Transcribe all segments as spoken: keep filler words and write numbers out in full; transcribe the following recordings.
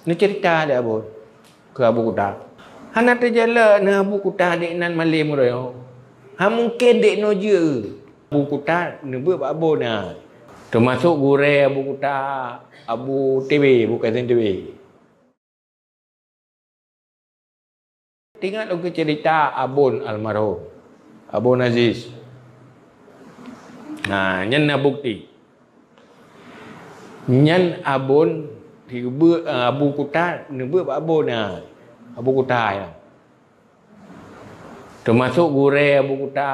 Neuceurita lé Abon keu Abu Kuta. Hana teujalak neuh Abu Kuta dek nan malém uroe nyoe. Ha mungken dek noe jeuet. Abu Kuta neubeuet bak Abon na. Teumasok gurée Abu Kuta, Abu T B, Abu Kasim T B. Teuingat lôn keu ceurita Abon almarhum, Abon Aziz. Nah, nyan na bukti. Nyan Abon, Abu Kuta neubeuet bak Abon na. Abu Kuta nyan. Teumasok gurée Abu Kuta,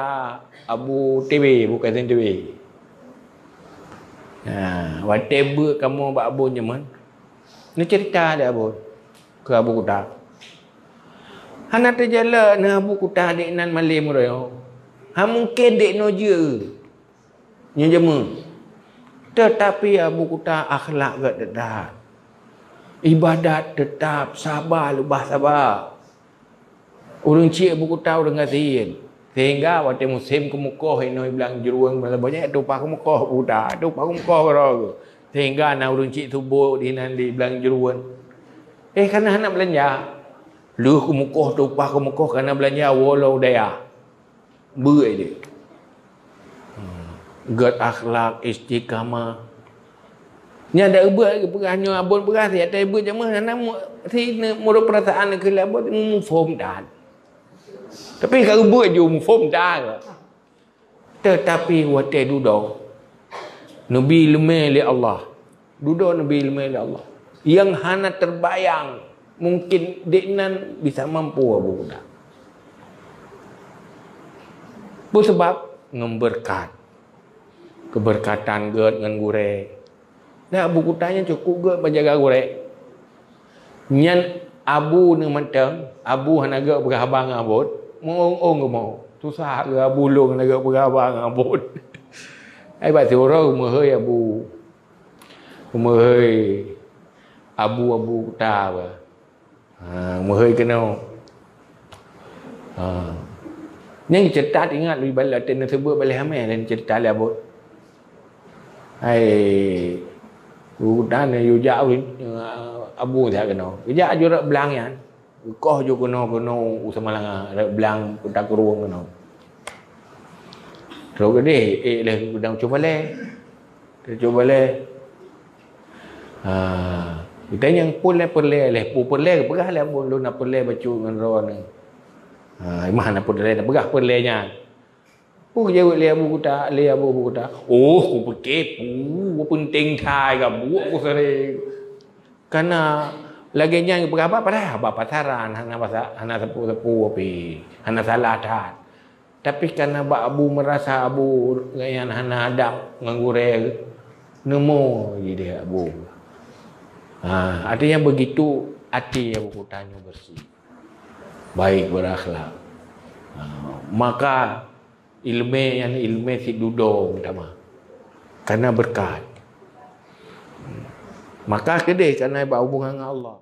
Abu T B, Abu Kasim T B. Ha, watée beuet kamoe bak Abon nyoe, neuceurita lé Abon keu Abu Kuta. Hana teujalak neuh Abu Kuta dek nan malém uroe nyoe. Ha mungken dek noe jeuet. Nyoe jameun. Teutapi Abu Kuta akhlak gét teutab. Ibadat teutab, saba leubeh saba. Ureuëng chik Abu Kuta ureuëng gasien. Sehingga watée musém keumukoh inoe blang jeuruen, banyak tupa keumukoh Abu Kuta, tupa keumukoh keudroe. Sehingga na ureuëng chik subok di nan di blang jeuruen. Eh, kana hana beulanja. Lheueh keumukoh, tupa keumukoh, kana beulanja woe lom u dayah. Beuet deh. Gét akhlak, istiqamah. Nyan dak beuet peugah nyoe Abon peugah siat tai beuet jameun hana mu-, si ne-, meunurot peurasaan keu lé Abon muphom that. Tapi ka beuet ju muphom that. Teutapi watée dudoe neubi leumé lé Allah. Dudoe neubi leumé lé Allah. Nyang hana teubayang mungken dek nan bisa mampu Abu Kuta. Peue sabab? Ngon beureukat. Keubeureukat gét ngon gurée. Nah, Abu Kuta nyan cukôp gét bak jaga gurée. Nyan Abu nyoe mantong, Abu hana gét peugah haba ngon Abon. Meuong-ong geumo. Susah geuh Abu lôn hana gét peugah haba ngon Abon. Ai bak siuroe meuhôi Abu. Meuhôi Abu, Abu Kuta bah. Ha, meuhôi keunoe. Ha. Nyang ceurita ingat lôn bak lôn teuneuk seubut bak lé hamé dan ceurita lé Abon. Hai, Abu Kuta nyoe yue jak Abu siat keunoe. Yue jak ju rot blang nyan. Koh ju keunoe-keunoe u Samalanga, rot blang Kuta Krueng keunoe. Trok keudeh, ék lé gudang cuba lé. Teucok balée. Ha, geutanyoe nyang peue lé peureulée lé, peue peureulée geupeugah lé Abon lôn na peureulée bacut ngon droeneuh. Ha, mah na peureulée na peugah peureulée nyan. Peue geujaweueb lé Abu Kuta, lé Abu, Abu Kuta? Oh, kupike peue peunteng that ka buet ku sering. Kana lagée nyan geupeugah haba padahai haba pasaran hana basa, hana sapeue-sapeue pih, hana salah that. Tapi kana bak Abu meurasa Abu nyan hana adab ngon gurée, neumo jideh Abu. Ha, artinya begitu até Abu Kuta nyoe bersih. Baik berakhlak. Ha, maka ileumé nyan ileumé sidudoe meutamah. Kana beureukat. Maka keudeh kana bak hubungan ngon Allah.